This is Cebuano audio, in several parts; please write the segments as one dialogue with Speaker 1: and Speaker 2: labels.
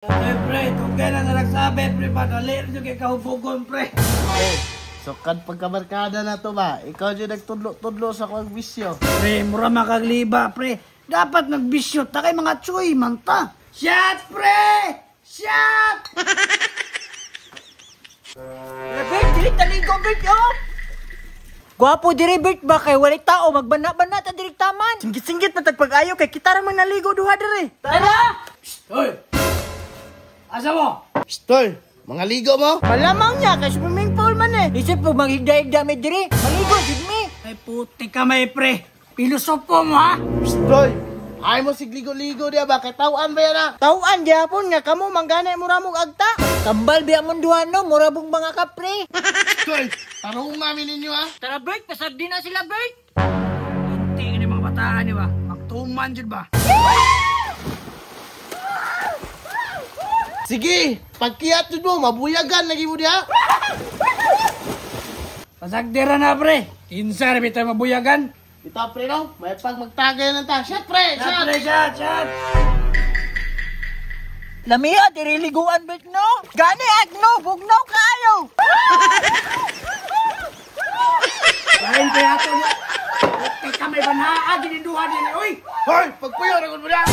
Speaker 1: Ay, pre, tugay na nagsabi, pre, padali rin yung kahubugon, pre.
Speaker 2: Pre, sukad pagkabarkada na to ba? Ikaw dyan nagtudlo-tudlo sa kong bisyo.
Speaker 1: Pre, mura makagliba, pre. Dapat nagbisyo ta kay mga tsuy, manta. Shot, pre! Shot!
Speaker 3: Bert, dili taligo, Bert, oh! Gwapo diri, Bert, ba kay walay tao magbana-bana ta diri taman.
Speaker 4: Singgit-singgit pa tagpag-ayo kay kita ra man naligo duha diri.
Speaker 3: Tara!
Speaker 1: Hoy! Asa mo?
Speaker 2: Pistol, mga ligo mo?
Speaker 4: Malamang niya kay swimming pool man eh.
Speaker 3: Isip po maghigda-higda mi diri. Maligo jud mi.
Speaker 1: Ay, puti ka may, pre. Pilosopo mo, ha?
Speaker 2: Pistol, ay mo sigligo-ligo diya ba? Kay tawaan ba yan ah?
Speaker 4: Tawaan gyapon nga kamo manggana mo ramog agta.
Speaker 3: Tambal biya mon duha no, mura bong mga kapre.
Speaker 2: Pistol, tarong namin ninyo ah.
Speaker 3: Tara, Bert, pasagdi na sila, Bert.
Speaker 1: Hindi ka ni mga bataan, di ba? Magtuman, jud ba?
Speaker 2: Sige, pagkiyat jud mo, mabuyagan lagi mo diya.
Speaker 1: Pasagdira na, pre. Kinsa rin tayo mabuyagan.
Speaker 2: Ito pre no, may pag magtagay ng ta. Shot pre,
Speaker 1: Shot,
Speaker 2: shot!
Speaker 1: pre, shot, shot!
Speaker 3: Lamia diri liguan, Bert, no. Gani agno, bugnaw kaayo.
Speaker 1: Lain kaya ato niya. Puti ka may banaa, gininduha din. Uy!
Speaker 2: Hoy, pagpuyo ra gud mo diya.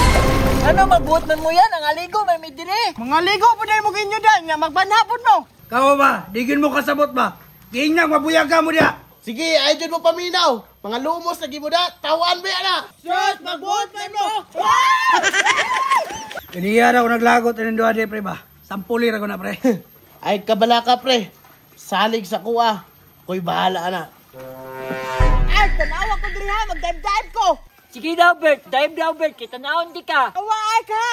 Speaker 3: Ano magbuot man mo yan ang aligo may mi diri.
Speaker 4: Mga ligo po dahil mo ginyo dan nga magbanha pud mo.
Speaker 1: Kawa ba? Digin mo kasabot ba? Ginang mabuyagan mo diya.
Speaker 2: Sige, ay jud mo paminaw. Mga lumos lagi mo diya, tawaan ba yan ah?
Speaker 4: Sus, magbuot man mo.
Speaker 1: Kaniya ra ko naglagot ining duha di pre ba. Sampuli ra ko na pre.
Speaker 2: Ay kabala ka pre. Salig sa kuha. Koy bahala na.
Speaker 4: Ay, tanawa ko diri ha, magdive-dive ko.
Speaker 3: Sige daw, Bert. Dive daw, Bert. Kay tanawon di ka.
Speaker 4: Awa ay ka.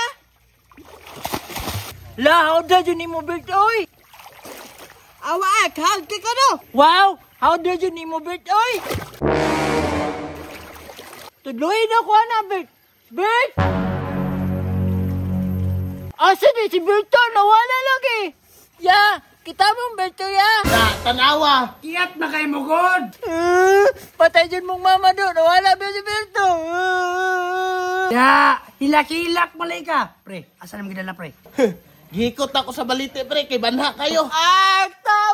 Speaker 3: La, how did you nimo, Bert, oy?
Speaker 4: Awa ay ka, di ka no.
Speaker 3: Wow! How did you nimo, Bert, oy? Tudluhin ako, ana, Bert. Bert! Asa di si Berto? Nawala lagi. Ya, kita mong Berto, ya.
Speaker 2: Ta tanawa.
Speaker 1: Kiyat na kay mo god.
Speaker 3: Patay dyan mong mama do. Nawala ba si Berto?
Speaker 1: Ya, hilak-hilak malay ka. Pre, asa na gidala pre?
Speaker 2: Gikot ako sa balite pre kay banha kayo.
Speaker 4: Ay, tawa